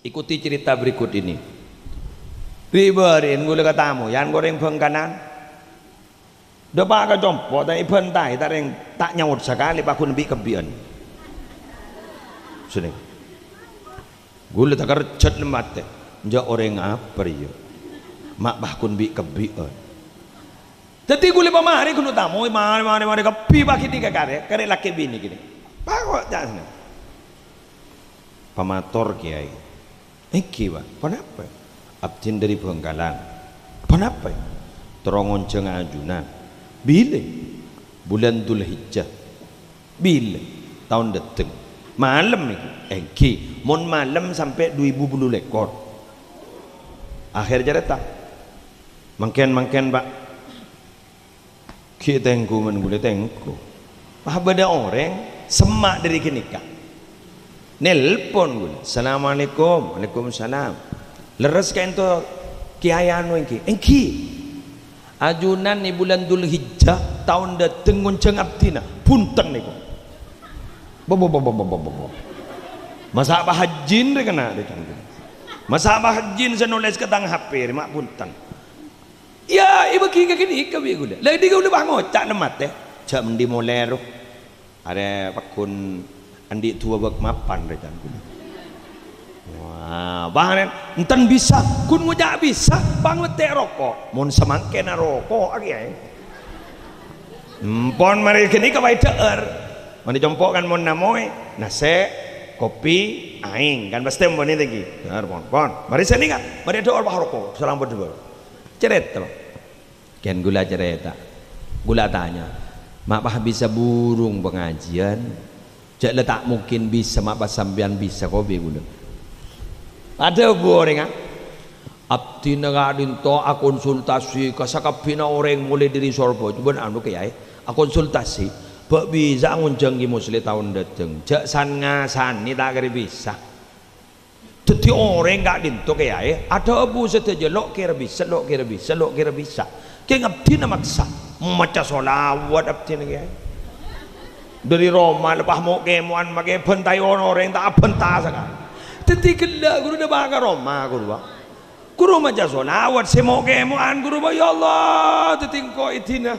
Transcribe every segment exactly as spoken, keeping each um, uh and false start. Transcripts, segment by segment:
Ikuti cerita berikut ini. Ri-bâri'en ghulâ ka tamoy, yan orèng Bhângkalan. Dâpa' ka compo', ta' èbhântaè, ta' rèng, ta' nyaot sakalè, paghun bi'-kebbi'ân. Sènèng. Ghulâ takerjhât nemmatè. Jâ' orèng apa rèya? Ma' paghun bi'-kebbi'ân. Dhâddhi ghulâ pamarè ghun tamoy, marè, marè, marè, kabbhi pagi ghânèka karè, karè lakè binè ghânèka. Pako' ca'na. Pamator, Kèyaè. Èngghi, Pak. Ponapa? Abdhina dhâri Bhângkalan. Ponapa? Terro ngonjhâng ajunan. Bilâ? Bulân Dzulhijjah. Bilâ? Taon dâteng. Malem nèka? Èngghi, mon malem sampè' du èbu bâllu lèkor. Akhèr carèta. Mangkèn-mangkèn, Pak. Ghi' tèngghu men ghulâ tèngghu. Pas bâdâ orèng semma' dhâri ghânèka. Nelpon ghulâ, "Assalamualaikum." "Waalaikumsalam." "Lerres ka'ènto Kèyaè anu èngghi?" "Èngghi. Ajunan è bulân Dzulhijjah taon dâteng ngonjhâng abdhina. Bhunten nèko." Bo, bo, bo. Masa' Pak Hajjin rè kèna rè kan. Masa' Pak Hajjin sè nolès ka tang H P rè, ma' bhunten. Iyâ, èbâghi ka ghânèka bi' ghulâ. La, dhi ghulâ pas ngoca' nemmatè. Jhâ' mendhi molè, ro. Arè pagghun andi' duwâ bâk mapan, rè, can ghulâ. Wah, bâh, enten bisa. Ghun ngoca' bisa, pas ngoca' roko'. Mon samangkèn aroko', Kèyaè. Empon marè ghânèka waè dhâ'âr. Marè compo' kan mon namoy, nasè', kopi, aèng. Kan pastè empon èngghi. Dhâ'âr, pon, pon. Marè sènènga, marè dhâ'âr pas roko'. Salam berdua. Cerita, Pak. Kèng ghulâ carèta. Ghulâ tanya, "Ma' pas bisa burung pangajiân?" Jhâ' la ta' mungkin bisa, ma' pas sampèyan bisa, kopi ghulâ. Padâ bu orèngnga. Abdhina ka'dinto akonsultasi ka sakabbhiyânna orèng molaè dhâri Sorbhâjâ bân anu, Kèyaè. Akonsultasi, bâ' bisa ngonjhâng Kè Musleh taon dâteng. Jhâ' san-ngasanè ta' kèra bisa. Dhâddhi orèng ka'dinto, Kèyaè, adhâbu sadhâjâ, "Lo' kèra bisa, lo' kèra bisa, lo' kèra bisa." Kèng abdhina maksa, maca sholawat abdhina, Kèyaè. Dhâri roma lepas mo'-kèmo'an makè bhântaè orèng, ta' abhânta sakalè. Dhâddhi ghellâ' ghuru dâpa' ka roma, ghuru, Pak. Ghuru maca sholawat, sè mo'-kèmo'an, ghuru, Pak, "Ya Allah, dhâddhi engko' èdina."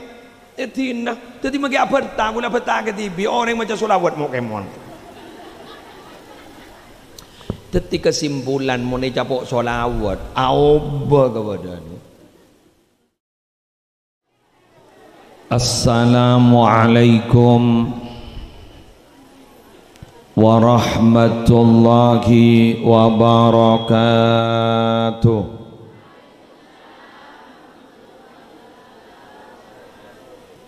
Èdina. Dhâddhi makè abhânta, ghulâ abhânta kadhibi', orèng maca sholawat mo'-kèmo'an. Dhâddhi kesimpulan, mon ècapo' sholawat, aobâ kabâdâ'ânna. Assalamualaikum warahmatullahi wabarakatuh.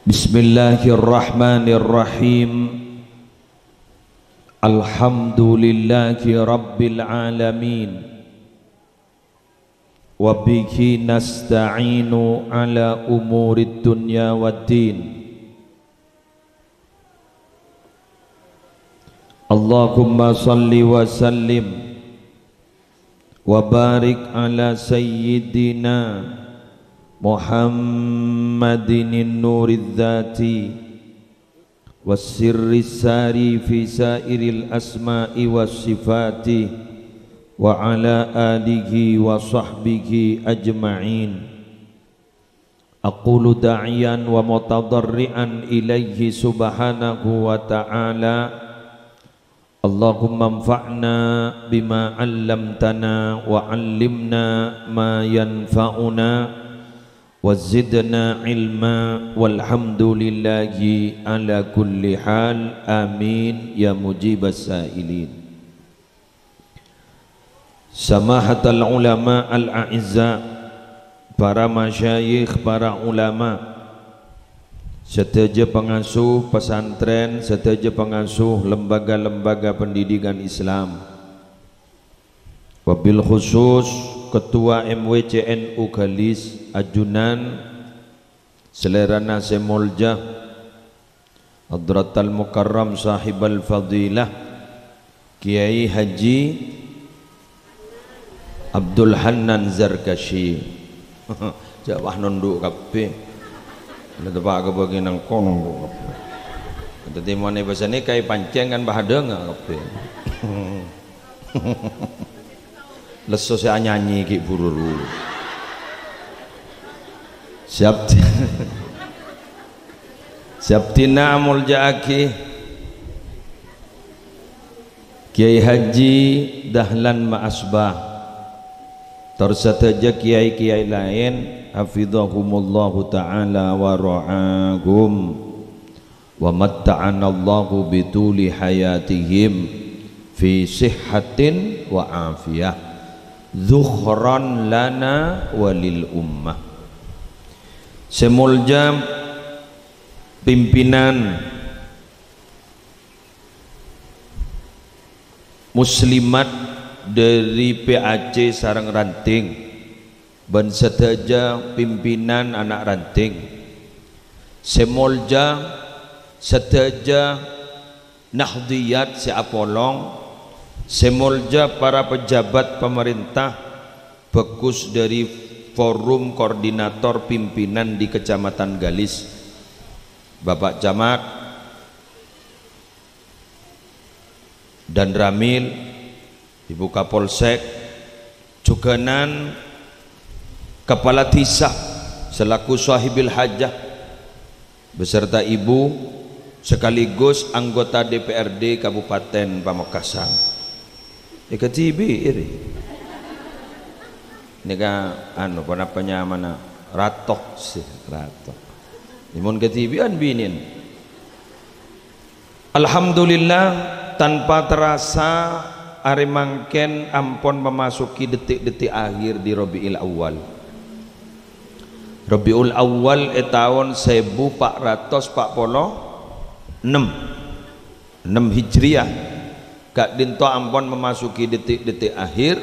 Bismillahirrahmanirrahim. Alhamdulillahi rabbil alamin. Wa bihi nasta'inu ala umurid dunya waddin. Allahumma salli wa sallim wa barik ala sayyidina Muhammadinin nuridzati wassirri sari fi sairil asma'i was sifati wa ala alihi wa sahbihi ajma'in. Aqulu da'iyan wa mutadarri'an ilaihi subhanahu wa ta'ala, Allahumma anfa'na bima 'allamtana wa 'allimna ma yanfa'una wa zidna ilma, walhamdulillahi ala kulli hal, amin ya mujibas sa'ilin. Samahatal ulama al-a'izza, para masyayikh, para ulama, sadhâjâ pangasuh pesantren, sadhâjâ pangasuh lembaga-lembaga pendidikan Islam, wabil khusus Ketua M W C N U Galis, ajunan salèrana sè molja, Hadratal Mukarram Sahibal Fadilah Kiai Haji Abdul Hannan Zarkasyi. Jâ' wah nondhu' kabbhi. La teppa' ka bâgi nangko nondhu' kabbhi. Dhâddhi mon è bâsana kaè pancèng kan padâ nga' kabbhi. Lesso sè anyanyi ghi' buru-buru. Siap. Siap dina amolja'aghi Kiai Haji Dahlan Ma'asbah, tor sadhâjâ kiai-kiai laèn, hafizahumullahu ta'ala wa ra'ahum, wa matta'anallahu bituli hayatihim fi sihhatin wa afiyah, dzukhran lana wa lil ummah. Sè molja pimpinan muslimat dhâri P A C sareng ranting, bân sadhâjâ pimpinan ana' ranting. Sè molja sadhâjâ nahdhiyat sè apolong, sè molja para pejabat pamarènta, bhâghus dhâri forum koordinator pimpinan di Kecamatan Galis, Bapak Camat, Danramil, Ibu Kapolsek, jhughânan Kapala Dhisa selaku sohibil hajah, beserta Ibu sekaligus anggota D P R D Kabupaten Pamekasan. Èkadhibi'i rè. Nèka, anu, ponapa nyamana? Rato, sih, Rato. Mon kadhibi'ân binèn. Alhamdulillah, tanpa terasa arè mangkèn ampon memasuki detik-detik akhir di Rabiul Awal. Rabiul Awal è taon sèbu pa' ratos pa' polo ennem, ennem Hijriyah. Ka'dinto ampon memasuki detik-detik akhir.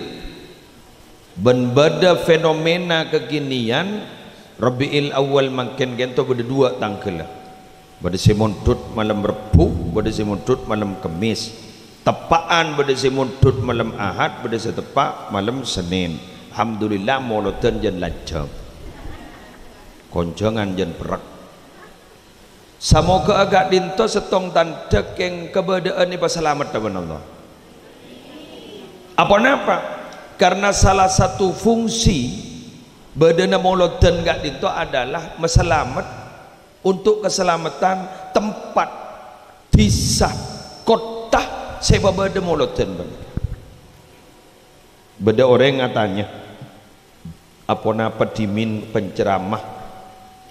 Bân bâdâ fenomena kekinian, Rabiul Awal mangkèn ghânto bâdâ duwâ' tangghâlla. Bâdâ sè mondhut malem Rebbhu, bâdâ sè mondhut malem Kemmès. Teppa'an bâdâ sè mondhut malem Ahad, bâdâ sè teppa' malem Sennèn. Alhamdulillah, molodhân jân lanjhâng. Konjhângan jân perrek. Samoghâ ka'dinto sèttong tandhâ kèng kabâdâ'ân èpasalamet bân Allah. Aponapa? Karena salah satu fungsi bâdâna molodhân ka'dinto adalah masalamet untuk keselamatan tempat, dhisa, kottha sè pabâdâ molodhân, Pak. Bâdâ orèng atanya, "Aponapa dhimèn penceramah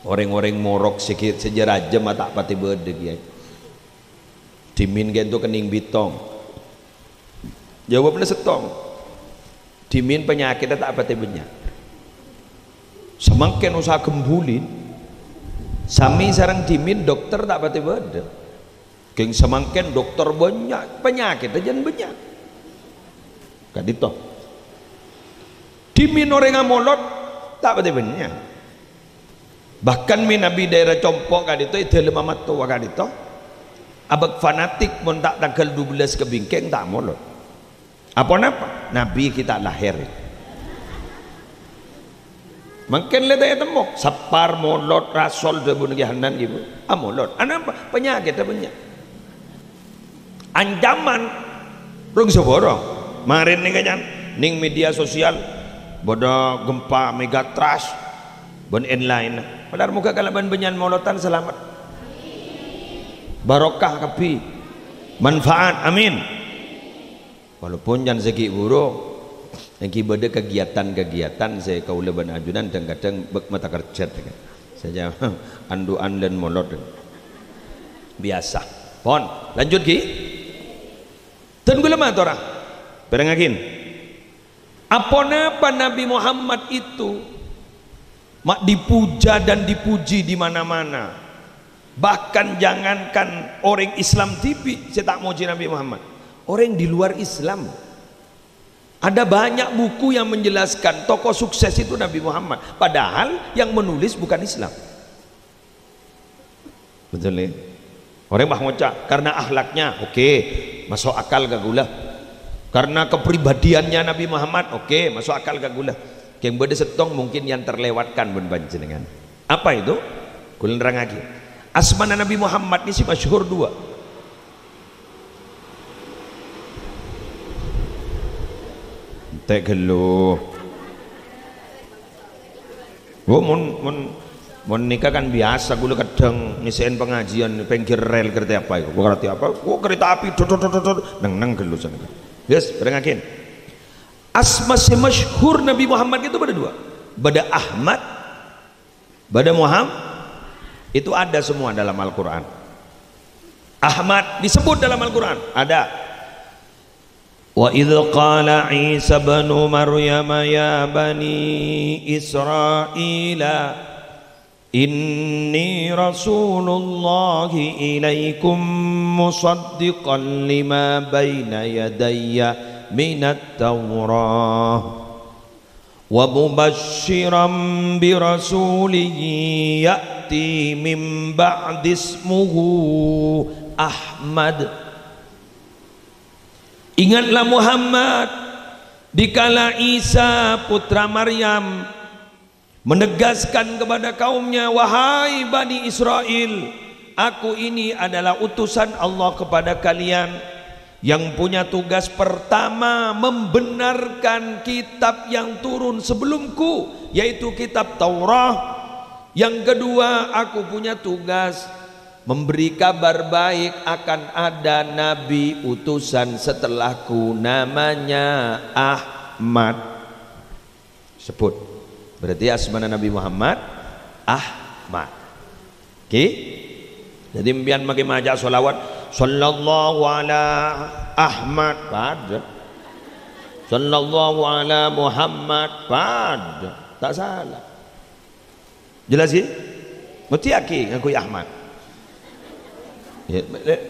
orèng-orèng morok sè ghi-, sè jâ-rajâ ma' ta' patè bâdâ, Kèyaè? Dhimèn ghânto kennèng bitong?" Jâwâbbhâ sèttong, "Dhimèn panyakèddhâ ta' patè bânnya'. Samangkèn usaha ghembulin, samè sareng dhimèn dokter ta' patè bâdâ." Kèng samangkèn dokter bânnya', panyakèddhâ jân bânnya'. Ka'dinto. Dhimèn orèng amolod, ta' patè bânnya'. Bahkan manabi daerah Compo' ka'dinto, è dâlemma mattowa ka'dinto, abâ' fanatik mon ta' tangghâl dubellâs ka bingkèng ta' molod. Aponapa? Nabi ghi' ta' lahèr. Mangkèn la ta' ètemmo. Sappar molod, rasol dhâbuna Kè Hanan, ghi, Bu. Amolod. Anapa? Panyakèddhâ bânnya'. Ancaman rong sabhârâng. Marèn nèng kènyan, nèng media sosial, bâdâ gempa megatrust, bân laèn-laènna. Malar moghâ kalabân bânnya'an molodhân salamet. Barokah kabbhi. Manfaat. Amin. Walaupun can sè ghi' buru, èngghi bâdâ kegiatan-kegiatan sè kaulâ bân ajunan dhâng-kadhâng bâk mata kerjat. Saja andu'an lan molod. Biyasa. Pon, lanjut, ghi. Dhân kaulâ matora. Pèrèngngaghi. Aponapa Nabi Muhammad itu ma' dipuja dan dipuji di mana-mana. Bahkan jangankan orèng Islam dhibi' sè ta' mojhi Nabi Muhammad, orèng di luar Islam. Ada banyak buku yang menjelaskan tokoh sukses itu Nabi Muhammad, padahal yang menulis bukan Islam. Betul, ya? Orèng bâ ngoca', "Karena akhlaknya, oke, maso' akal ka kaulâ. Karena kepribadiannya Nabi Muhammad, oke, maso' akal ka kaulâ." Kèng bâdâ sèttong mungkin yang terlewatkan bân panjhennengngan. Apa itu? Kaulâ nerrangngaghi. Asmana Nabi Muhammad nèka sè masyhur duwâ'. Entek ghâllu. Oh, mon, mon, mon nèka kan biyasa, kaulâ kadhâng ngèssè'è pangajiân pèngghir rèl, ngartè apa iku? Ngartè apa? Oh, kereta api, dot, dot, dot, dot, dot. Neng-neng ghâllu sanèka. Yes, parèngaghi. Asma sè masyhur Nabi Muhammad itu bâdâ dua. Bâdâ Ahmad, bâdâ Muhammad. Itu ada semua dalam Al-Quran. Ahmad disebut dalam Al-Quran. Ada. Wa idz qala Isa ibnu Maryam ya bani Israila, inni rasulullahi ilaikum musaddiqan lima baina yadayya minat Taurah, wa mubasysyiran bi rasulin ya'ti min ba'di ismuhu Ahmad. Ingatlah Muhammad, dikala Isa putra Maryam menegaskan kepada kaumnya, "Wahai Bani Israel, aku ini adalah utusan Allah kepada kalian yang punya tugas pertama membenarkan kitab yang turun sebelumku, yaitu kitab Taurat. Yang kedua, aku punya tugas memberi kabar baik akan ada nabi utusan setelahku, namanya Ahmad." Sebut. Berarti asmana Nabi Muhammad Ahmad. Oke? Jadi, mbiyan makkè maca sholawat, "Sallallahu ala Ahmad," padâ. "Sallallahu ala Muhammad," padâ. Ta' sala. Jelas, ya? Ngerti aki ngangghuy Ahmad? Ya, le-,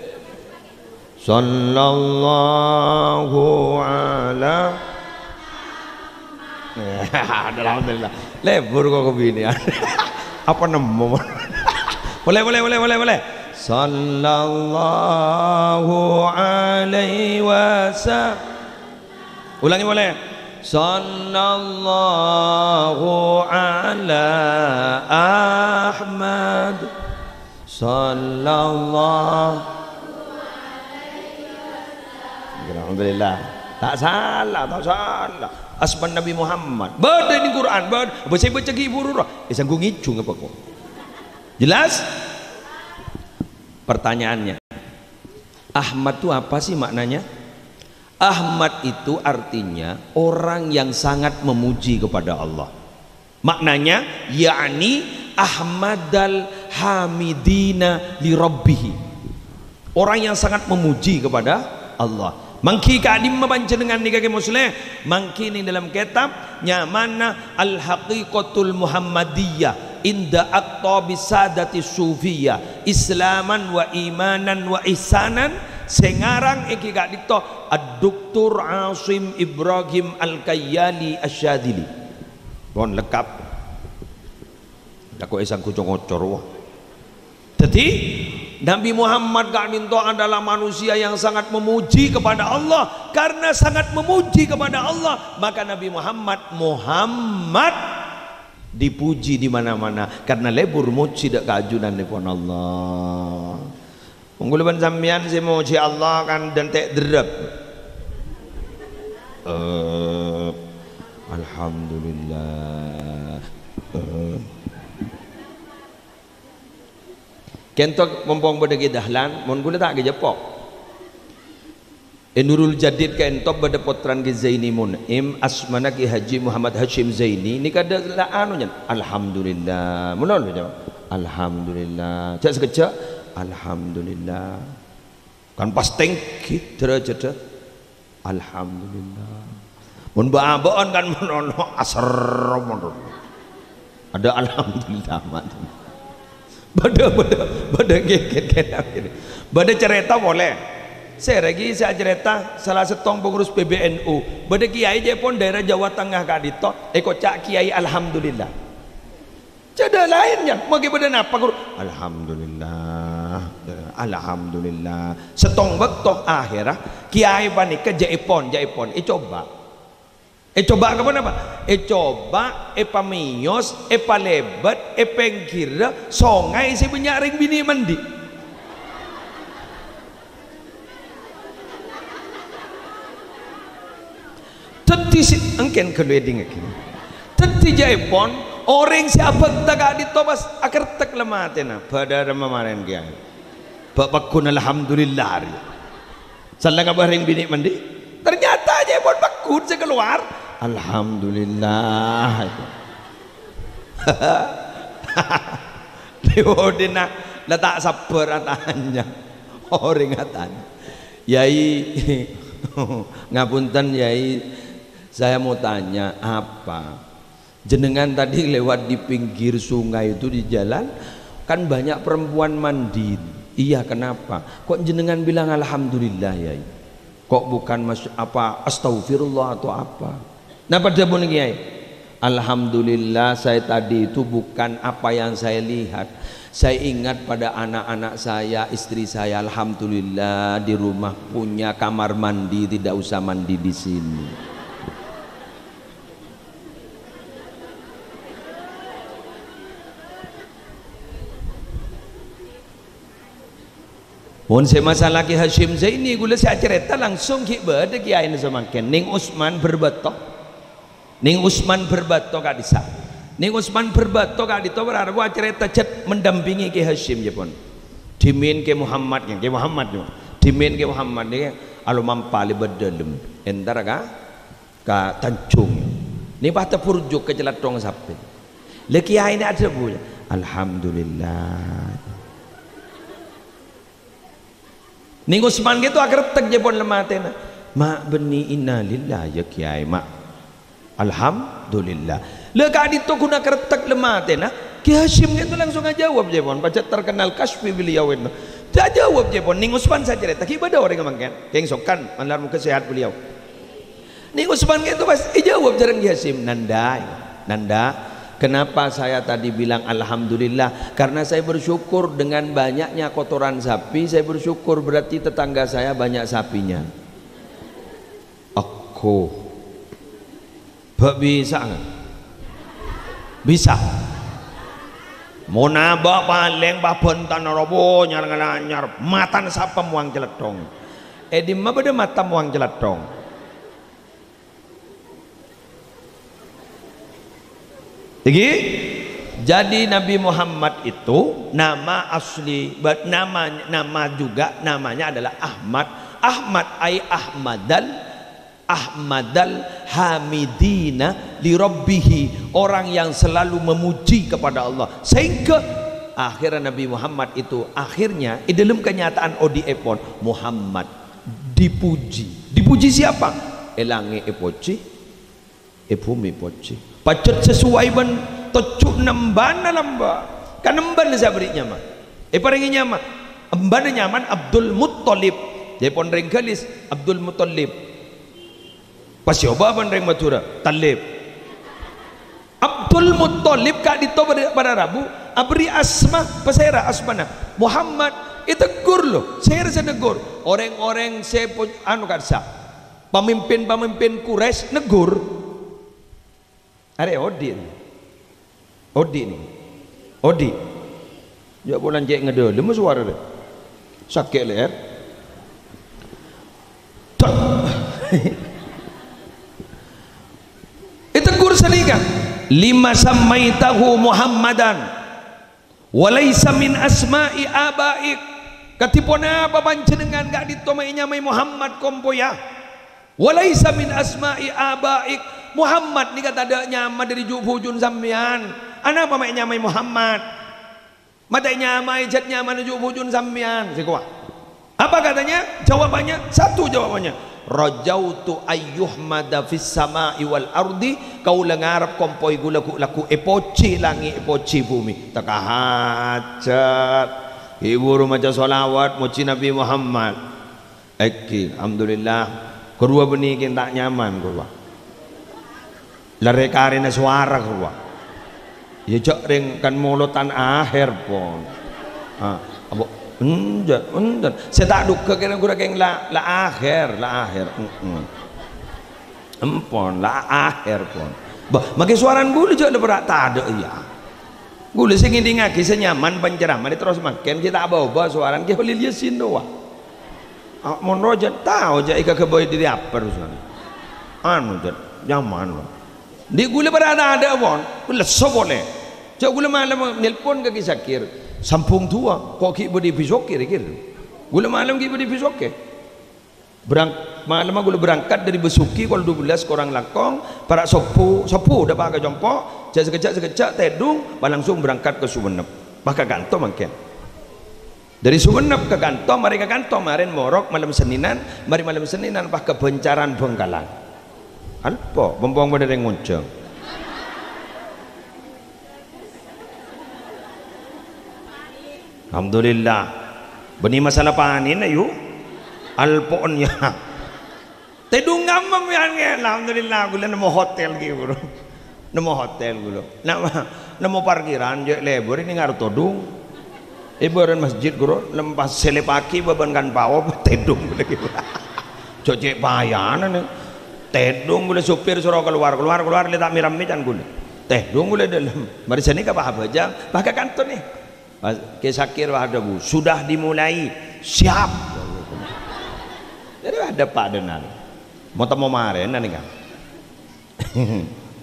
sallallahu ala. Alhamdulillah. Lebur kok kebini. Apa nemmo? Boleh, boleh, boleh, boleh, boleh. Sallallahu alaihi wasallam. Ulangi boleh. Sallallahu ala Ahmad. Sallallahu. Alhamdulillah. Tak salah, tak salah. Asma Nabi Muhammad. Bâdâ è Quran, bâdâ. Bâsa baca ki buru roh. Eh, sanggu ngijung apa kok? Jelas? Pertanyaannya, Ahmad itu apa sih maknanya? Ahmad itu artinya orang yang sangat memuji kepada Allah. Maknanya, yakni ahmadal hamidina li rabbih. Orang yang sangat memuji kepada Allah. Manggi ka'dimma panjhennengngan nèka, Kè Musleh? Manggi neng dalam kitab nyamana Al-Haqiqatul Muhammadiyah inda Aqtabis Sadatis Sufiyah, Islaman wa Imanan wa Ihsanan, sè ngarang èngghi ka'dinto Ad-Doktor Asim Ibrahim Al-Kayyali Asy-Syadzili. Pon lengkap. Tako' èsangghu co-ngoco rowa. Dhâddhi, Nabi Muhammad ka'dinto adalah manusia yang sangat memuji kepada Allah. Karena sangat memuji kepada Allah, maka Nabi Muhammad, Muhammad dipuji di mana-mana. Karena lebur muji dâ' kaajunan nèpon Allah. Mon kaulâ bân sampèyan sè mojhi Allah kan dântè' derrep. Eh, alhamdulillah. Eh. Kento mompong bâdâ Kè Dahlan, mon kaulâ ta' kajeppo'. È Nurul Jadid kento bâdâ pottrana Kè Zaini Mun'im, asmana Kè Haji Muhammad Hasyim Zaini, nèka dâ' la anu, nyan. Alhamdulillah. Mon anu, nyan. Alhamdulillah. Jhâ' sakejjhâ'. Alhamdulillah. Kan pas tèngghi dârâjhâddhâ. Alhamdulillah. Mon bâ'-abâ'ân kan mon ana aserrem, mon. Ada alhamdulillah, Mat. Bâdâ, bâdâ, bâdâ, ngghi, ngghi, ngghi, ngghi. Bâdâ carèta polè. Sèrè ghi sè acarèta sala sèttong pengurus P B N U. Bâdâ kiai jâ' pon daerah Jawa Tengah ka'dinto, èkoca' kiai alhamdulillah. Cèdâ' laèn, yâ. Maghi bâdâ napa, Guru? Alhamdulillah. Alhamdulillah. Sèttong bâkto ahèrra, kiai panèka jâ' èpon, jâ' èpon. Ècoba. Ècoba ka ponapa? Ècoba, èpamèyos, èpalèbât, è pèngghirra songay sè bânnya' rèng binè' mandi. Dhâddhi Dhisi' engkèn ghâllu èdingngaghi. Dhâddhi jhâèpon, orèng sè abhâkta ka'dinto pas akertek la matèna. Bâdâ remma marèn, Kèyaè. Bâ' pagghun alhamdulillah, arèya. Sella ngabâ rèng binè' mandi. Ternyata jhâèpon pagghun sè kalowar. Alhamdulillah. Lèwodina la ta' sabbhâr atanya. Orèng atanya. "Yai, ngapunten, Yai, saya mau tanya, apa? Jenengan tadi lewat di pinggir sungai itu di jalan, kan banyak perempuan mandi. Iya, kenapa? Kok jenengan bilang alhamdulillah, Yai? Kok bukan mas-, apa, astaghfirullah atau apa?" Napa dhâbuna Kèyaè? "Alhamdulillah, saya tadi itu bukan apa yang saya lihat. Saya ingat pada anak-anak saya, istri saya. Alhamdulillah, di rumah punya kamar mandi, tidak usah mandi di sini." Mon sè masalah Ki Hasyim Zaini, ghulâ sè acarèta langsung ghi' bâdâ kèyaèna samangkèn. Neng Usman Bârbâto. Neng Usman Bârbâto ka'dissa'. Neng Usman Bârbâto ka'dinto para rabu acarèta jhât mendampingi Ki Hasyim, jhâèpon. Dhimèn Ki Muhammad, Ki Muhammad, jhâèpon. Dhimèn Ki Muhammad nèka alomampa lèbât dâlem. Entar ka, ka Tanjung. Nèka pas taburjuk ka Calathong Sapè. La kèyaèna adhâbu, "Alhamdulillah." Neng Usman ghâto akertek jhâèpon la matèna. Ma' bânnè innalillah, ya Kèyaè, ma'. Alhamdulillah. La ka'dinto ghun akertek la matèna, Ki Hasyim ghâto langsung ajâwâb jhâèpon. Pajhât terkenal kasyfi beliau itu. Ajâwâb jhâèpon, Neng Usman sè acarèta, ghi' bâdâ orèng mangkèn. Kèng sokan, malar moghâ sehat beliau. Neng Usman ghâto pas èjâwâb sareng Ki Hasyim, "Nanda, Nanda, kenapa saya tadi bilang alhamdulillah? Karena saya bersyukur dengan banyaknya kotoran sapi, saya bersyukur berarti tetangga saya banyak sapinya." Aku. Bâ' bisa, kan? Bisa. Mon abâ' palèng pabhântan robo nyar-ngalanyar, matan sapa mowang Calathong. È dimma bâdâ mata mowang Calathong? Iki, jadi Nabi Muhammad itu nama asli, ba-, nama, nama juga namanya adalah Ahmad. Ahmad ai Ahmadal, Ahmadal Hamidina li Rabbihi, orang yang selalu memuji kepada Allah. Sehingga akhirnya Nabi Muhammad itu akhirnya, di dalam kenyataan odi'èpon, Muhammad dipuji. Dipuji siapa? È langngè' èpoji, è bhumè èpoji. Pajhât sasuai bân tojjhuna embana lambâ'. Kan embana sè aberri' nyama. Èparèngè nyama. Embana nyamana Abdul Muttalib. Jhâèpon rèng Galis, Abdul Muttalib. Pas èobâ bân rèng Madhurâ, Talib. Abdul Muttalib ka'dinto para, para rabu aberri' asma, pasèra asmana? Muhammad. Ètegghur, lo, sèra sè negghur? Orèng-orèng sè pu-, anu, ka'dissa'. Pamimpin-pamimpin Quraisy negghur. Arè odi'. Odi' nè. Odi'. Jhâ' polana cè' ngèdhâlem sowarana. Sakè' lè'èr. Dot. Ètegghur sanèka, "Lima sammaitahu Muhammadan wa laisa min asma'i abaik?" Kadhi ponapa panjhennengngan ka'dinto ma' ènyamaè Muhammad, kompoyya? "Wa laisa min asma'i abaik." Muhammad nèka tadâ' nyama dâri ju'-bhujuna sampèyan. Anapa ma' ènyamaè Muhammad? Ma' ta' ènyamaè jhât nyamana ju'-bhujuna sampèyan, sè kowa. Apa katanya? Jawabannya, satu jawabannya, "Rajautu ayyuhmada fis sama'i wal ardi." Kaulâ ngarep kompoy ghulâ ghu-, lagghu' èpojhi langngè', èpojhi bhumè. Tèka hajhât. Ghi' bhuru maca shalawat, mojhi Nabbhi Muhammad. Èngghi, alhamdulillah. Ghâruwa bânnè kèng ta' nyaman, ghâruwa. La rè-karèna sowara, ghâruwa. Iyâ, jhâ' rèng kan molotan aher, pon. Ah, apa? Enjâ', enten. Sè ta' dhugghâ kèng ghâruwa kèng la, la aher, la aher. Heeh. Empon, la aher, pon. Bâh, makè sowarana ghulâ jhâ' la pèra' tadâ', iyâ. Ghulâ sè ngèdingngaghi sè nyaman pancaramana terros mangkèn, ghi' ta' bâ-obâ sowarana, ghi' Kholil Yasin rowa. Ah, mon rowa jhâ' tao jhâ' èkaghâbây dâri apa, rusana. Anu, jhâ'. Nyaman, Pak. Dhi' ghulâ para' tadâ', pon. Lesso polè. Jhâ' ghulâ malem nelpon ka Ki Sakir. Sambung duwâ', kok ghi' bâdâ è Bisokir, Kir. Ghulâ malem ghi' bâdâ è Bisokir. Berang-, malemma ghulâ berangkat dâri Besuki kol dua belas korang langkong, para' sobbhu, sobbhu dâpa' ka compo', jhâ' sakejjhâ', sakejjhâ' tèdung, pas langsung berangkat ka Sumenep. Pas ka kanto mangkèn. Dâri Sumenep ka kanto, marè ka kanto, marèn morok malem Sennènan, marè malem Sennènan pas ka Bancaran Bhângkalan. Alpo, bhâmpong bâdâ rèng ngonjhâng. Alhamdulillah. Bânnè masalah panèna, yu. Alpo'en, ya. Tèdung ngammem, ya, ngghi. Alhamdulillah, ghulâ nemmo hotel, ghi, buru. Nemmo hotel, ghulâ. Nemmo, nemmo parkiran, jhâ' lèbur, nèng arè todung. È bârân masjid, ghuru, lem pas sèlèpaghi bâbân kan paop, tèdung, ghulâ, ghi. Jhâ' cè' payana, nèng. Tèdung, ghulâ, sopir soro kalowar, kalowar, kalowar, lè ta' mè-rammè can ghulâ. Tèdung, ghulâ, dâlem. Marè sènè ka Pak Abajang, pas ka kanto, nèng. Pas Kè Sakir wah adhâbu, "Sudah dimulai, siap." Jadi wah dâpa' dânan. Mo temmo marèna nèng kan.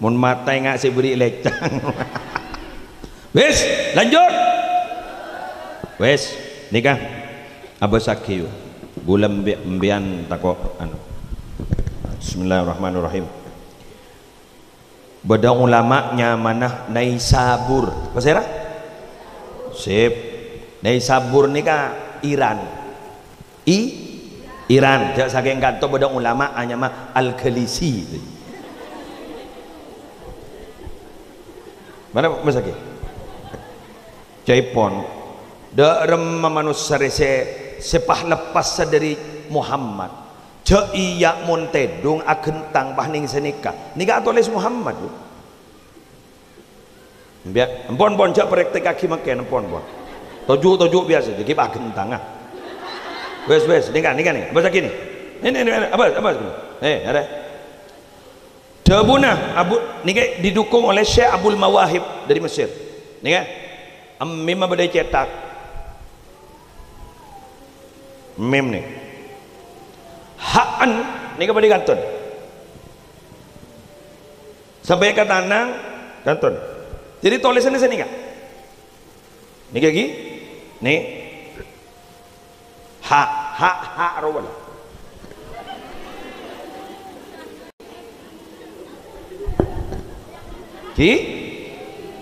Mon mata enga' sè bâri' lècang. Wis, lanjut. Wis, nèka. Abâssaghi, yu. Ghulâ embi-, embiyan tako', anu. Bismillahirrahmanirrahim. Bâdâ ulama nyamana Naisabur. Pasèra? Sip. Naisabur nèka Iran. I-, Iran. Jhâ' sakèng kanto bâdâ ulama anyama Al-Ghalisi. Mana Mas Aki? Ca'èpon, dâ' remma manossa rè sè, sè pas leppassa dâri Muhammad. Jhâ' iyâ mon tèdung aghentang pas nèng sanèka. Nèka atolès Muhammad, Bu. Embiyan, empon, pon, jhâ' praktekkaghi mangkèn, empon, pon. Toju', toju' biyasa, dhâggi' pas aghentang, ah. Wes, wes, nèka, nèka, nèka. Abâssaghi nè. Nè, nè, nè, apa, apa, apa? Eh, arè. Dhâbuna Abu, nèka didukung oleh Syekh Abul Mawahib dari Mesir. Nèka. Mim bâdâ cètak. Mim nè. Ha'an nèka bâdâ kantun. Sampè' ka tanang, kantun. Jadi, tolèsanna sanèka. Nèka ghi. Nè. Ha, ha, ha, rowa la. Ghi?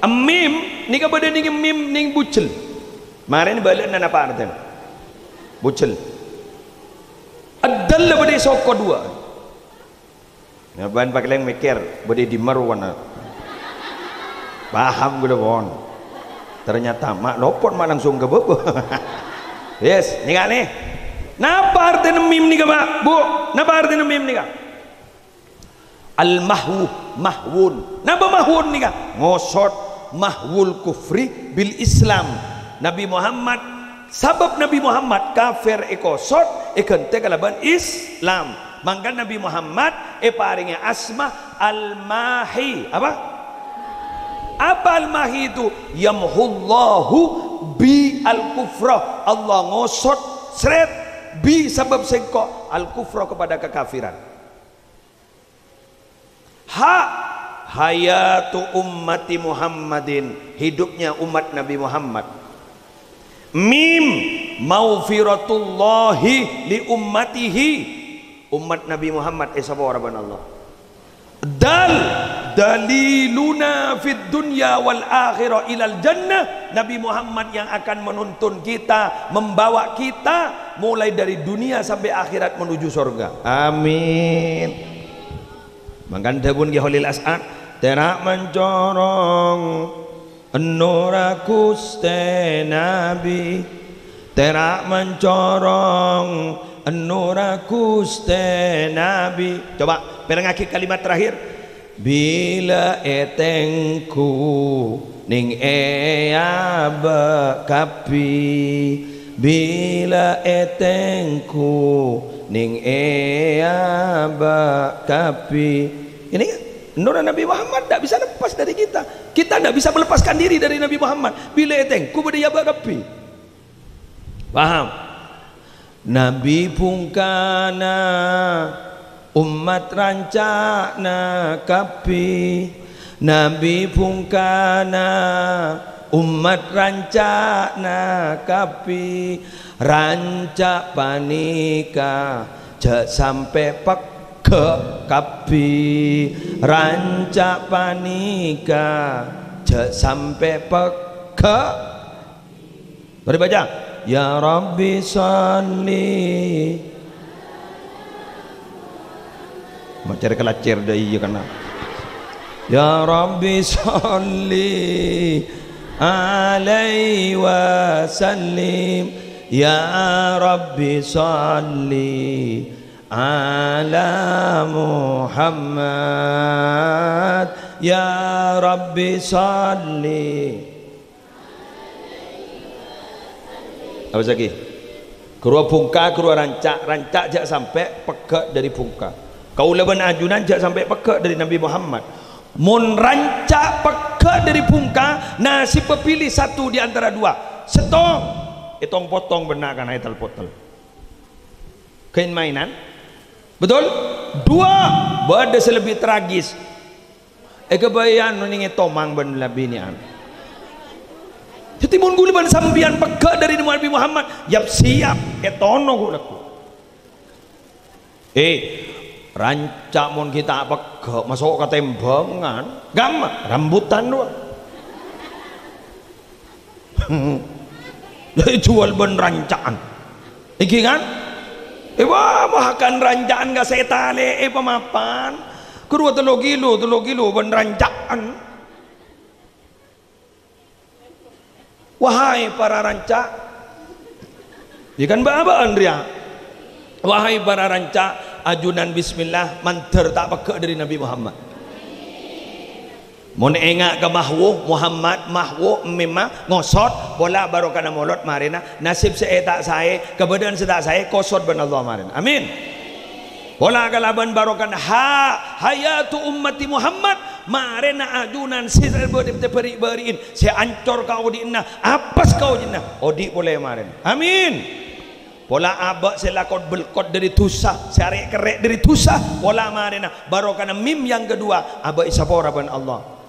Mim, nèka bâdâ nèng mim, nèng bujel. Marèn bâlâ'na napa artèna? Bujel. Dal bâdâ soko duwâ'. Nah, bân pakalèng mèkkèr, bâdâ è dimma rowana. Paham ghulâ, pon. Ternyata ma' lopot ma' langsung ka bâbâ. Yes, nèka nè. Napa artèna mim nèka, Pak? Bu, napa artèna mim nèka? Al-mahwu, mahwun. Napa mahwun nèka? Ngosot mahwul kufri bil Islam. Nabi Muhammad Sabâb Nabi Muhammad kafir èkosot, èghântè kalabân Islam. Mangkana Nabi Muhammad èparèngè asma Al-Mahi. Apa? Apa Al-Mahi itu? Yamhullahu bi al-kufra. Allah ngosot, sret, bi sabâb sèngko', al-kufra kepada kekafiran. Ha, hayatu ummati Muhammadin, hidupnya umat Nabi Muhammad. Mim, maghfiratullahi li ummatihi, umat Nabi Muhammad èsapora bân Allah. Dal, daliluna fid dunya wal akhirah ilal jannah, Nabi Muhammad yang akan menuntun kita, membawa kita mulai dari dunia sampai akhirat menuju surga. Amin. Mangkana dhâbuna Kè Kholil As'ad, "Tèra' mancorong ennurra Ghustè Nabbhi, tèra' mancorong ennurra Ghustè Nabbhi." Coba, pèrengngaghi kalimat terakhir. Bilâ ètengghu nèng è abâ' kabbhi, bilâ ètengghu nèng è abâ' kabbhi. Ini kan, nurra Nabi Muhammad ndak bisa lepas dari kita. Kita ndak bisa melepaskan diri dari Nabi Muhammad. Bilâ ètengghu bâdâ è abâ' kabbhi. Paham? Nabbhi bhungkana Ommat ranca'na kabbhi, nabbhi bhungkana. Ommat ranca'na kabbhi, ranca' panèka jhâ' sampè' peggha' kabbhi. Ranca' panèka jhâ' sampè' peggha'. Mari baca. Ya Rabbi sholli. Macer kelacer dah iya kena. Ya Rabbi sholli alaihi wa sallim. Ya Rabbi sholli ala Muhammad. Ya Rabbi sholli. Apa lagi? Ghâruwa bhungka, ghâruwa ranca', ranca' jhâ' sampè' peggha' dhâri bhungka. Kaulâ bân ajunan jhâ' sampè' peggha' dhâri Nabbhi Muhammad. Mon ranca' peggha' dhâri bhungka, nasibbhâ pilih satu di antara dua. Sèttong, ètong-potong bân na'-kana' ètel-potel. Kaèn-maènan. Betul? Dua, bâdâ sè lebbi tragis. Èghâbây anu nèng ètomang bân la binè'an. Dhâddhi, mon ghulâ bân sampèyan peggha' dhâri Nabbhi Muhammad, yap-siyap ètono ghu-, lagghu. Eh, ranca' mon ghi' ta' peggha', maso' ka tèmbhângan. Ghâmma, rambutan rowa. Lah, èjhuwâl bân ranca'an. Èngghi, kan? Eh, wah, makan ranca'an ka sè ètalè'è pamapan. Ghâruwa tello kilo, tello kilo bân ranca'an. Wahai para ranca'. Iyâ, kan, bâ'-abâ'ân rèya. Wahai para ranca', ajunan bismillah, mandhâr ta' peggha' dhâri Nabbhi Muhammad. Mon enga' ka Mahwu, Muhammad, Mahwu, Mimma, ngosot, pola barokana molod marèna, nasib sè ta' saè, kabâdâ'ân sè ta' saè, kosot bân Allah marèna. Amin. Pola kalabân barokana ha-, hayatu ummati Muhammad, marèna ajunan sè bâri'-bâri'in, sè ancor kaodi'na, apes kaodi'na, odi' polè marèna. Amin. Pola abâ' sè lakon belkot dhâri dhusa, sè arè'-kerrè' dhâri dhusa, pola marèna barokana mim yang kedua, abâ' èsapora bân Allah.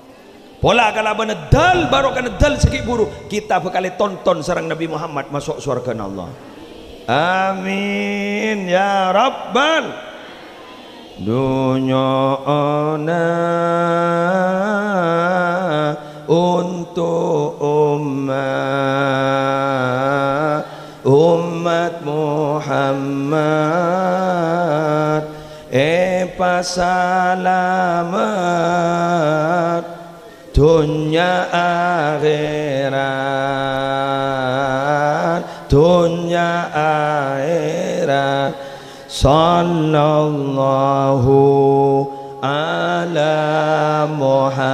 Pola kalabâna dal, barokana dal sè ghi' bhuru, kita bhâkal ètonton sareng Nabbhi Muhammad maso' sowarghâna Allah. Amin, ya Rabbal. Dunyo'ona untuk ummat, ummat Muhammad èpasalamet. Dhunnya akhèrat, dhunnya akhèrat. Sallallahu ala Muhammad.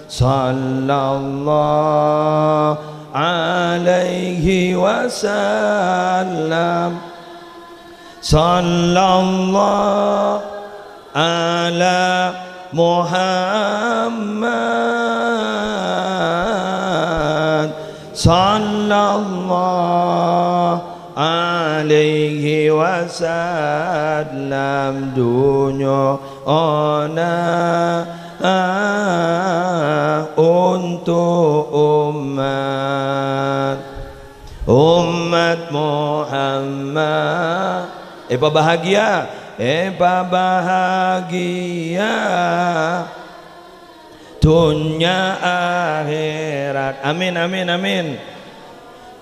Sallallahu alaihi wasallam. Sallallahu ala Muhammad, sallallahu alaihi wasallam. Dunyo'ona untuk ummat. Ummat Muhammad, èpabahagiyâ, èpabahagiyâ. Dhunnya akhèrat. Amin, amin, amin.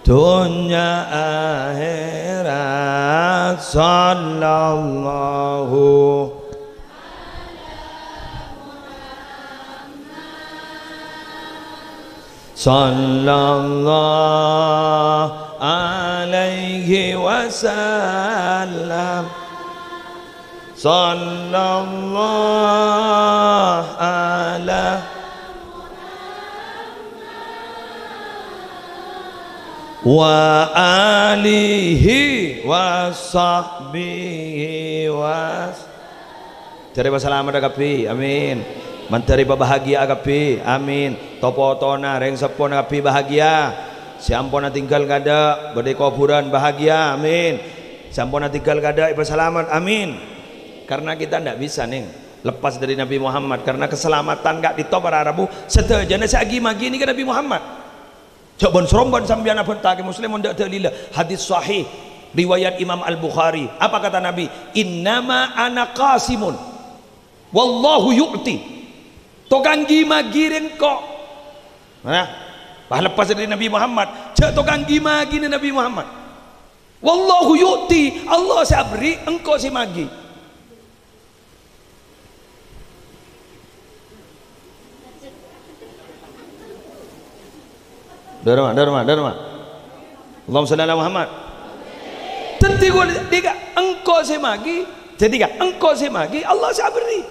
Dhunnya akhèrat. Sallallahu. Sallallahu alaihi wasallam. Sallallahu ala wa alihi wa sahbihi wa Mandhâri pasalamet kabbhi, amin. Mandhâri pabahagiyâ kabbhi, amin. To-potona, rèng seppona kabbhi bahagiyâ. Sè ampon atinggal kaadâ', bâdâ è kobhurân, bahagiyâ, amin. Sampon adhingghâl kaadâ' èpasalamet. Amin. Karena kita ndak bisa, Neng, lepas dari Nabi Muhammad. Karena keselamatan ka'dinto para rabu, sadhâjâna sè aghi-maghi nèka Nabi Muhammad. Jhâ' bân-srombân sampèyan abhântaghi Muslim mon ndak dalilla. Hadis sahih riwayat Imam Al-Bukhari. Apa kata Nabi? "Innama ana qasimun. Wallahu yu'ti." Tokang ghi-maghi rèng engko'. Nah, pas lepas dari Nabi Muhammad, jhâ' tokang ghi-maghina Nabi Muhammad. "Wallahu yu'ti," Allah sè aberri', engko' sè maghi. Dârâ ma, dârâ ma, dârâ ma. Allahumma shalli ala Muhammad. Dhâddhi, engko' sè maghi, dhâddhi, engko' sè maghi, Allah sè aberri'.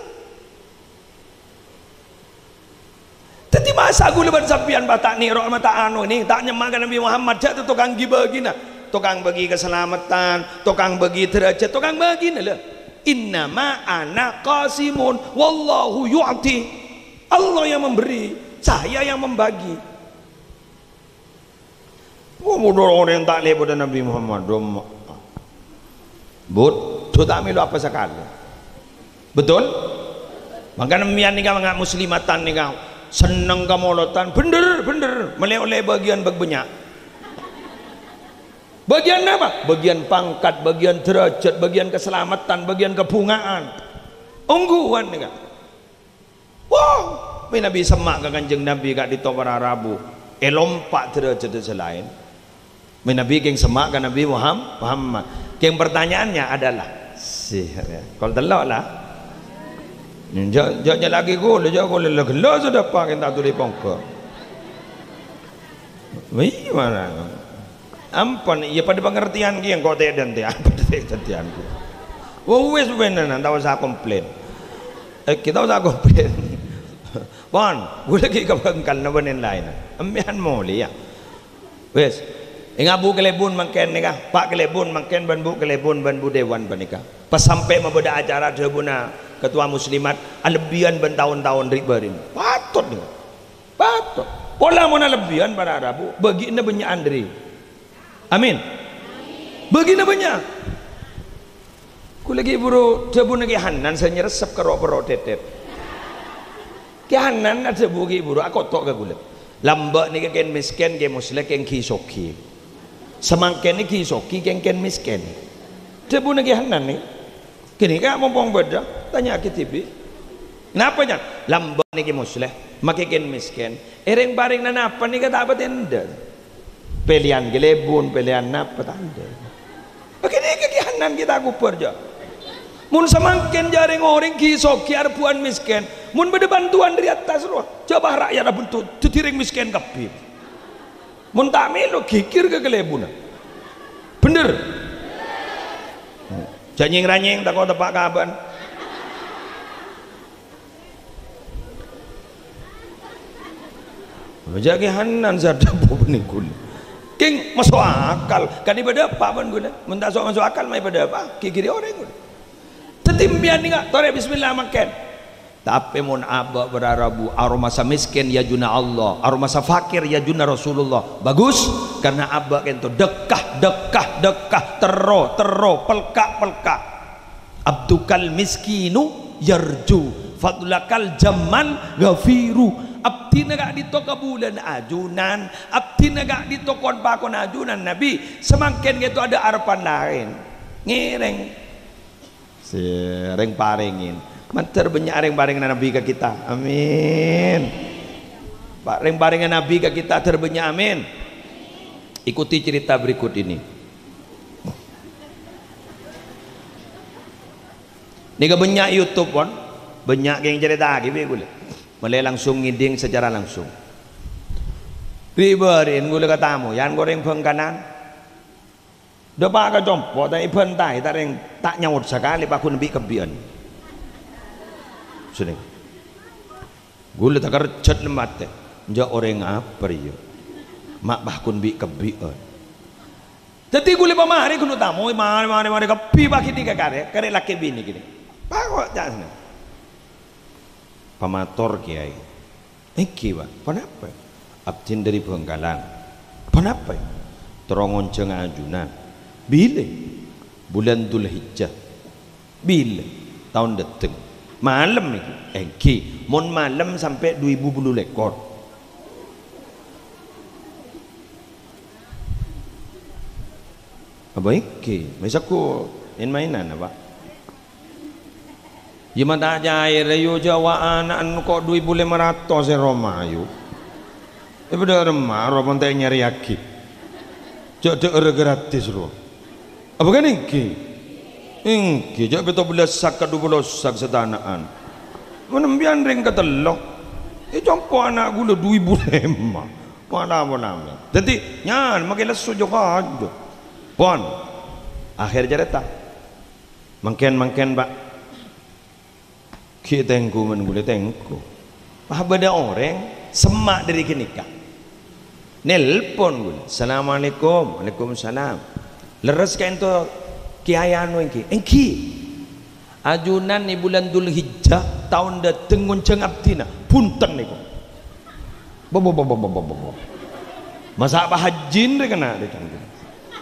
Dhâddhi, masa' ghulâ bân sampèyan pas ta' nèro', ma' ta' ano, nè, ta' nyemma' ka Nabi Muhammad, jhâ' tokang ghi-maghina, tokang bâghi kasalameddhân, tokang bâghi dârâjhât, tokang maghina, la. "Innama ana qasimun, wallahu yu'ti." Allah yang memberi, saya yang membagi. Oh, mon orèng ta' lèbât Nabi Muhammad, dom-, But, jhâ' ta' mèlo apa sakalè. Betul? Mangkana sampèyan nèka, mangkana muslimatan nèka, senneng ka molodhân, bhender, bhender, mellè ollè bâgiyân bâk bânnya'. Bâgiyân apa? Bâgiyân pangkat, bâgiyân dârâjhât, bâgiyân kasalameddhân, bâgiyân kabhungaan. Ongghuwân nèka. Wah, manabi semma' ka Kanjeng Nabi ka'dinto para rabu, èlompa' dârâjhâddhâ sè laèn. Manabi kèng semma' ka Nabi Muham-, Muhammad. Kèng pertanyaannya adalah, sih, ya, kol tello' la. Jhâ', jhâ' nyala'aghi ghulâ, jhâ' ghulâ la ghellu sè dâpa' kèng ta' dhuli pongghâ. Wih, mana? Ampon, iyâ padâ pangartèyan kèya, engko' tè' dhân tèyan, padâ tè' dhân tèyan. Wah, wis, beneran, ta' osa komplain. Eh, kita ta' osa komplain. Pon, ghulâ ghi' ka bhângkal napa nèn laènna. Sampèyan molèya. Wis. Ènga' Bu Kalèbun mangkèn nèka, Pa' Kalèbun mangkèn bân Bu Kalèbun bân Bu Dewan panèka. Pas sampè' mabâdâ acara dhâbuna Ketua Muslimat, alebbiyân bân taon-taon ri'-bâri'na. Patot nèka. Patot. Pola mon alebbiyân para rabu, bâgiânna bânnya'an dâri. Amin. Bâgiânna bânnya'. Ghulâ ghi' bhuru dhâbuna Kè Hanan sè nyerressep ka ro'-pèro' tètèt. Kè Hanan adhâbu ghi' bhuru akoto' ka ghulâ. Lambâ' nèka kèng mèskèn, Kè Musleh kèng ghi' soghi. Samangkèn nèka ghi' soghi kèng kèng mèskèn. Dhâbuna Kè Hanan nèka. Ghânèka mompong bâdâ, tanya'aghi dhibi'. Napa, Nyan? Lambâ' nèka Musleh, makè kèng mèskèn. È rèng-parèngnga napa nèka ta' patè endâ'. Pèlèyan Kalèbun, pèlèyan napa ta' endâ'. Makè nèka Kè Hanan ghi' ta' kobâr, jâ. Mon samangkèn jâ rèng-orèng ghi' soghi arebbhuwân mèskèn, mon bâdâ bhântowan dâri attas rowa, jâ pas ra'yat abhânto dhâddhi rèng mèskèn kabbhi. Mon ta' mèlo, ghighir ka Kalèbunna. Bhender? Jâ nyèng-ranyèng, tako' teppa' ka abâ'na. Jâ Kè Hanan sè adhâbu bânnè ghulâ. Kèng maso' akal. Kan èpadâpa' bân ghulâ. Mon ta' so-, maso' akal, ma' èpadâpa'. Ghighiri orèng ghulâ. Dhâddhi, sampèyan nèka, torè bismillah mangkèn. Tapè mon abâ' bârâ' rabu, aromasa mèskèn yâjuna Allah, aromasa fakir yâjuna Rasulullah. Bagus, karena abâ' kènto dâkka, dâkka, dâkka, terro, terro, pelka', pelka'. Abdukal miskinu yarju, fadlakal jamman ghafiru. Abdhina ka'dinto kabulâna ajunan, abdhina ka'dinto kon-pakon ajunan, Nabi. Samangkèn kènto adâ' arebbhân laèn. Ngèrèng. Sè rèng-parèngè. Mandhâr bânnya' rèng-parèngnga Nabi ka kita. Amin. Pa-, rèng-parèngnga Nabi ka kita dhâr bânnya'. Amin. Ikuti cerita berikut ini. Nèka bânnya' YouTube, pon. Bânnya' kèng ècarèta'aghi bi' ghulâ. Molaè langsung ngèdhing secara langsung. Ri'-bâri'na ghulâ katamoyan orèng Bhângkalan. Dâpa' ka compo', ta' èbhântaè, ta' rèng, ta' nyaot sakalè, paghun bi'-kebbhi'ân. Sènèng. Ghulâ takerjhât lem atè. Jâ' orèng apa rèya? Ma' paghun bi'-kebbhi'ân. Dhâddhi ghulâ pamarè ghun tamoy, marè, marè, marè, kabbhi paghi nèka karè, karè lakè binè ghini. Pakoca' sènèng. Pamator, Kèyaè. Èngghi, Pak. Ponapa? Abdhina dâri Bhângkalan. Ponapa? Terro ngonjhâng ajunan. Bilâ? Bulân Dzulhijjah. Bilâ? Taon dâteng. Malem nèka? Èngghi, mon malem sampè' du èbu bâllu lèkor. Apa èngghi? Mè' sakola, èn-maènan apa? Iyâ, ma' ta' caè rè, yu, jâ' wa' ana'na ko' du èbu lèma ratos è roma, yu. È bâdâ remma, ro pon ta' nyarèyaghi. Jâ' dhâ'ârâ gratis, ro. Apa kan èngghi? Èngghi, jâ' pètto bellâs sak ka du polo sak satana'an. Mon empèyan rèng katello', è compo' ana' ghulâ du èbu lèma. Manabi-nabi. Dhâddhi, nyan, makè lesso jâ' kaju. Pon. Akhèr carèta. Mangkèn-mangkèn, Pa'. Ghi' tèngghu mon ghulâ tèngghu. Pas bâdâ orèng semma' dâri ghânèka. Nelpon ghulâ, "Assalamualaikum." "Waalaikumsalam." "Lerres kaènto Kèyaè anu èngghi?" "Èngghi." "Ajunan è bulân Dzulhijjah, taon dâteng ngonjhâng abdhina." "Bhunten nèko." Bo, bo, bo. Masa' Pak Hajjin rè kèna rè, canggu.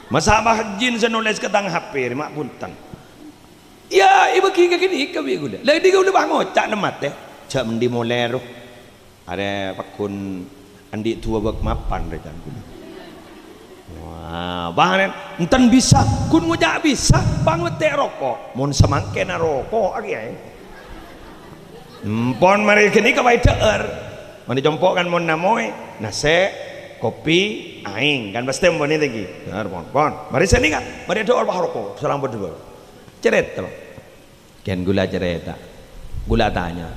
Masa' Pak Hajjin sè nolès ka tang H P rè, ma' bhunten. Iyâ, èbâghi ka ghânèka bi' ghulâ. La, dhi ghulâ pas ngoca' nem atè. Jhâ' mendhi molè, ro. Arè pagghun andi' duwâ bâk mapan, rè, can ghulâ. Wah, bâh, enten bisa. Ghun ngoca' bisa, pangwettè roko'. Mon samangkèn aroko', a kèyaè. Empon marè ghânèka waè dhâ'âr. Mon è compo' kan mon namowè, nasè', kopi, aèng. Kan pastè empon èngghi. Dhâ'âr, pon, pon. Marè sanèka, marè dhâ'âr pas roko'. Salang berdua. Carèta, Pak. Kèng ghulâ carèta. Ghulâ tanya,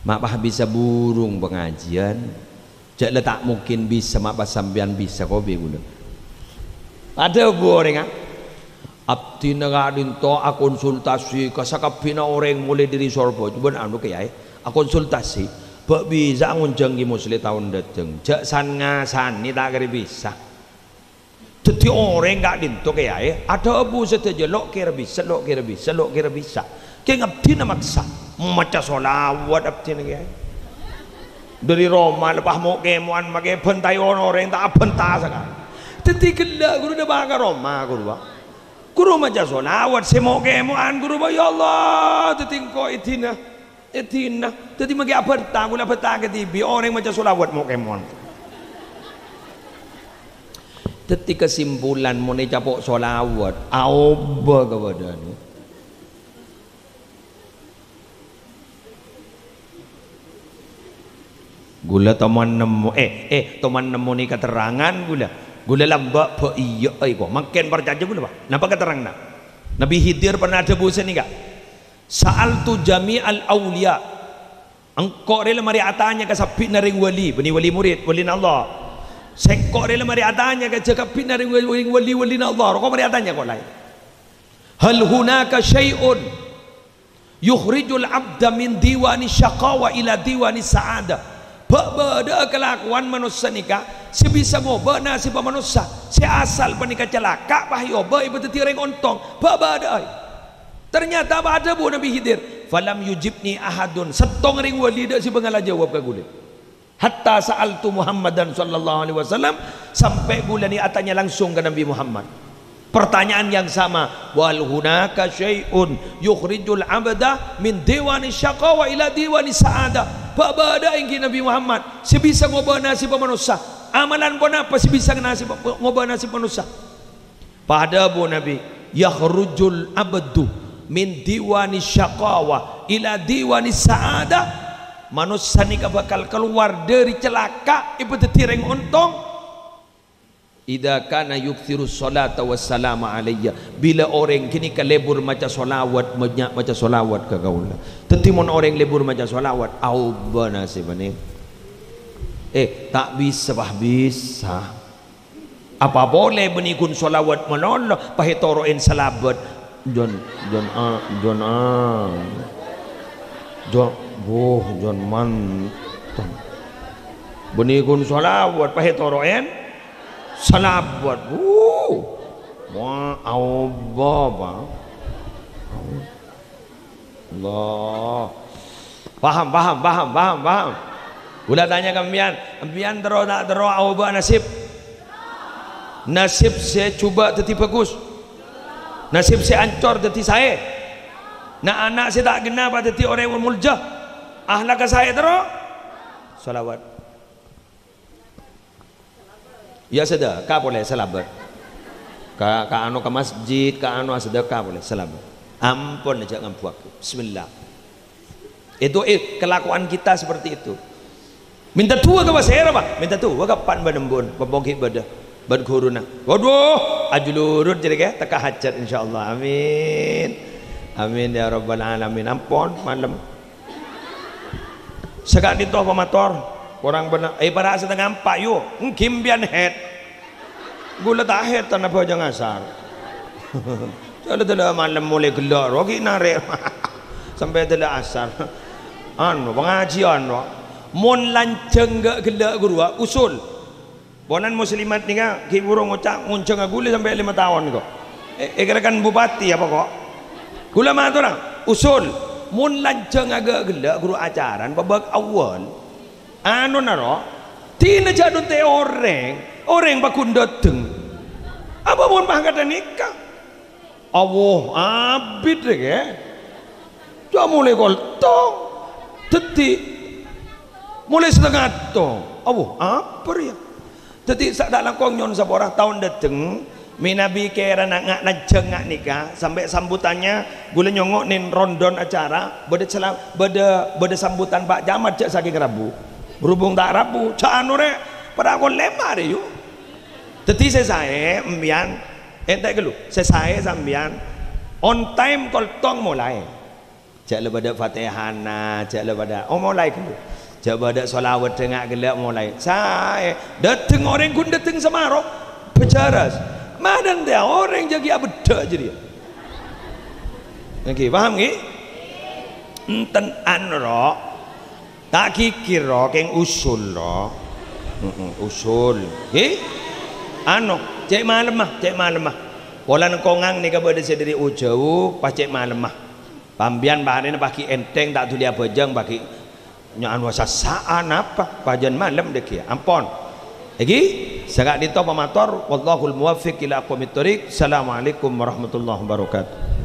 "Ma' pas bisa burung pangajiân?" "Jâ' la ta' mungkin bisa, ma' pas sampèyan bisa kopi ghulâ." Adhâbu orèngnga, "Abdhina ka'dinto akonsultasi ka sakabbhiyânna orèng molaè dâri Sorbhâjâ bân anu kèyaè, akonsultasi. Bâ' bisa ngonjhâng Kè Musleh taon dâteng. Jâ' san-ngasanè ta' kèra bisa." Dhâddhi orèng ka'dinto kèyaè adhâbu sadhâjâ, "Lo' kèra bisa, lo' kèra bisa, lo' kèra bisa." Kèng abdhina maksa, maca sholawat abdhina kèyaè. Dâri roma lepas mo'-kèmo'an makè bhântaè orèng ta' abhânta sakalè. Dhâddhi ghellâ' ghuru dâpa' ka roma, ghuru, Pak. Ghuru maca sholawat sè mo'-kèmo'an, ghuru, Pak, "Ya Allah, dhâddhi engko' èdina." Èdina. Dhâddhi makè abhânta, ghulâ abhânta kadhibi', orèng maca sholawat mo'-kèmo'an. Dhâddhi kesimpulan, mon ècapo' sholawat, aobâ kabâdâ'ânna. Ghulâ toman nemmo, eh, eh, toman nemmonè katerrangan ghulâ. Ghulâ lambâ' bâ' iyâ, eh, ko. Mangkèn parcajâ ghulâ, Pak. Napa katerranganna? Nabi Khidir pernah adhâbu sanèka. "Sa'altu jami'al auliya." Engko' rè la marè atanya ka sabbhina rèng wali, bânnè wali murid, walina Allah. Sèngko' rè la marè atanya ka jâ-, kabbhina rèng wali, rèng wali, walina Allah. Roko' marè atanya ko' laè. "Hal hunaka syai'un yukhrijul abda min diwani syaqawa ila diwani sa'adah?" Bâ' bâdâ'â kalakowan manossa nèka sè bisa ngobâ nasibbhâ manossa sè asal panèka calaka', pas èobâ èpadhâddhi orèng ontong? Bâ' bâdâ'â. Ternyata apa adhâbu Nabi Khidir? "Falam yujibni ahadun." Sèttong rèng wali dâ' sè bângalla jâwâb ka ghulâ. "Hatta sa'altu Muhammadan sallallahu alaihi wasallam," sampè' ghulâ nè atanya langsung ka Nabi Muhammad. Pertanyaan yang sama, "Wal hunaka syai'un yukhrijul abda min diwani syaqawa ila diwani sa'adah?" Bâ' bâdâ'â èngghi Nabi Muhammad sè bisa ngobâ nasibbhâ manossa? Amalan ponapa sè bisa nasibbhâ, ngobâ nasibbhâ manossa? Pas adhâbu Nabi, "Yakhrujul abdu min diwani syaqawa ila diwani sa'adah." Manossa nèka bhâkal kalowar dâri calaka' èpadhâddhi rèng ontong. "Idza kana yuktsirus sholata wassalama alayya." Bilâ orèng ghânèka lebur maca sholawat, bânnya' maca sholawat ka kaulâ. Dhâddhi mon orèng lebur maca sholawat, aobâ nasibbhâ nè. Eh, ta' bisa, pas bisa. Apa polè bânnè ghun sholawat malolo, pas ètoro'è salabât. Jon, jon a, jon a. Jon, boh, jon man. Bânnè ghun sholawat, pas ètoro'è salabât. Wuh. Wah, aobâ, Pak. Allah. Paham, paham, paham, paham, paham. Ghulâ tanya ka empèyan, empèyan terro ta' terro aobâ nasib? Nasib sè jhubâ' dhâddhi bhâghus? Nasib sè ancor dhâddhi saè. Na'-ana' sè ta' ghenna' pas dhâddhi orèng molja. Akhlakka saè terro. Shalawat. Ya, sedekah polè, salamet. Ka, ka anu, ka masjid, ka anu, sedekah polè, salamet. Ampon, jhâ' ngambuwâghi. Bismillah. Itu, eh, kelakuan kita seperti itu. Mènta du'a ka pasèra, Pak? Mènta du'a ka pan bân embun, pèpong ghi' bâdâ, bân ghuruna. Waduh, ajulurut jârèya, teka hajat, insyaallah. Amin. Amin, ya rabbal alamin. Ampon, malem. Saka'dinto pamator, korang bânnè, eh, para' satengnga empa', yu. Ènggi sampèyan haid. Ghulâ ta' haid, tanah bâjâng asar. Jhâ' la dâlâ malem molè ghellâ' rowa ghi' narè'. Sampè' dâlâ asar. Anu, pangajiyân rowa. Mon lanjhâng ghâ-, ghellâ' ghâruwa, usul. Polana muslimat nèka ghi' bhuru ngoca' ngonjhângnga ghulâ sampè' lèma taon, ko'. E-, èkèra kan bupati apa, ko'? Ghulâ matora, usul. Mon lanjhâng aghâ' ghellâ' ghâruwa acaran, pabâk awwal. Anona, ro, dinah jhâ' dântè' orèng, orèng paggun dâteng. Apa mon pas kadhâng nèka? Awo, abit rè, kè. Jhâ' molè koltong. Dhâddhi, molè satengnga tong. Awo, apa rèya? Dhâddhi, sa-, ta' langkong nyo'on sapora taon dâteng, mènabi kèrana nga-, lanjhâng nga' nèka, sampè' sambutannya, ghulâ nyongngo' neng rondon acara, bâdâ sela-, bâdâ, bâdâ sambutan Pak Camat jhâ' sakèng rabu. Berhubung ta' rabu, jhâ' anu rè, para' kon lèma' rè, yu. Dhâddhi sè saè, empèyan, entè' ghâllu, sè saè sampèyan, on time koltong molaè. Jhâ' la bâdâ Fatihana, jhâ' la bâdâ, oh, molaè ghâllu. Jhâ' bâdâ shalawat dâ' nga' ghellâ' molaè. Saè, dâteng orèng ghun dâteng samaro, bâjârâs. Madântèya orèng jâ' ghi' abeddhâ' jârèya. Ngghi, paham, ngghi? Enten anu, ro. Ta' ghighir, ro, kèng usul, ro. Heeh, usul. Ngghi? Anu, cè' malemma, cè' malemma. Polana kongang nèka bâdâ sè dâri ojhâu, pas cè' malemma. Sampèyan bârina paghi' ènthèng, ta' dhuli abhâjâng, paghi' nya-, anu sassa'an apa? Bhâjâng malem dhâggi'. Ampon. Ènggi, saka'dinto pamator, wallahul muwaffiq ila aqwamit thoriq. Assalamualaikum warahmatullahi wabarakatuh.